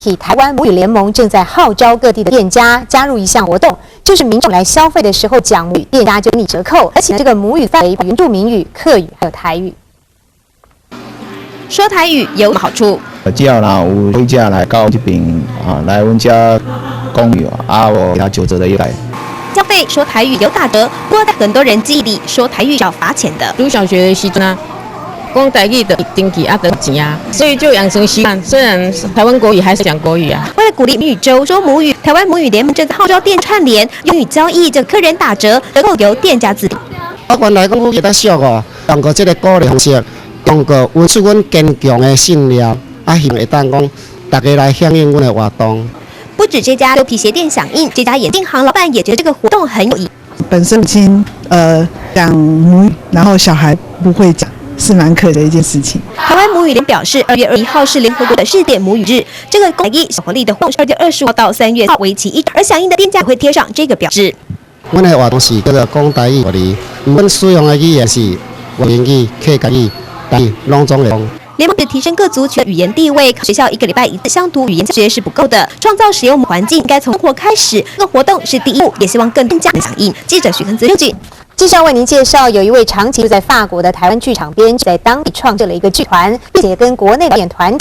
台灣母語聯盟正在號召各地的店家加入一項活動，就是民眾來消費的時候講母語，店家就給你折扣，而且這個母語範圍原住民語、客語還有台語。說台語有好處？只要若有消費者來到這邊啊，來阮遮講語啊，有給他九折的優待。消費說台語有打折，不過在很多人記憶裡，說台語是要罰錢的。讀小學的時陣啊，講台語就登記啊得錢啊，所以就養成習慣。雖然台灣國語還是講國語啊。為了鼓勵母語週說母語，台灣母語聯盟正在號召店串聯用語交易，就客人打折，折扣由店家自定。我原來講會較俗哦，用過這個鼓勵方式，用過阮出阮堅強的信念，啊，希望會當講大家來響應阮的活動。不止這家皮鞋店響應，這家眼鏡行老闆也覺得這個活動很有意義。本身母親講母語，然後小孩不會講，是蠻可的一件事情。台灣母語聯表示，2月21號是聯合國的世界母語日，這個公益小活力的活動是2月25號到3月號，為期一，而響應的店家會貼上這個標誌。阮的活動是叫做講台語，予你，阮使用的語言是原語、客家語、台語，攏總會講。聯盟提升各族群語言地位，學校一個禮拜一次鄉土語言教學是不夠的，創造使用環境應該從生活開始。這個活動是第一步，也希望更多家響應。記者徐恒子報道。繼續為您介紹，有一位長期住在法國的台灣劇場編劇，在當地創設了一個劇團，並且跟國內導演團。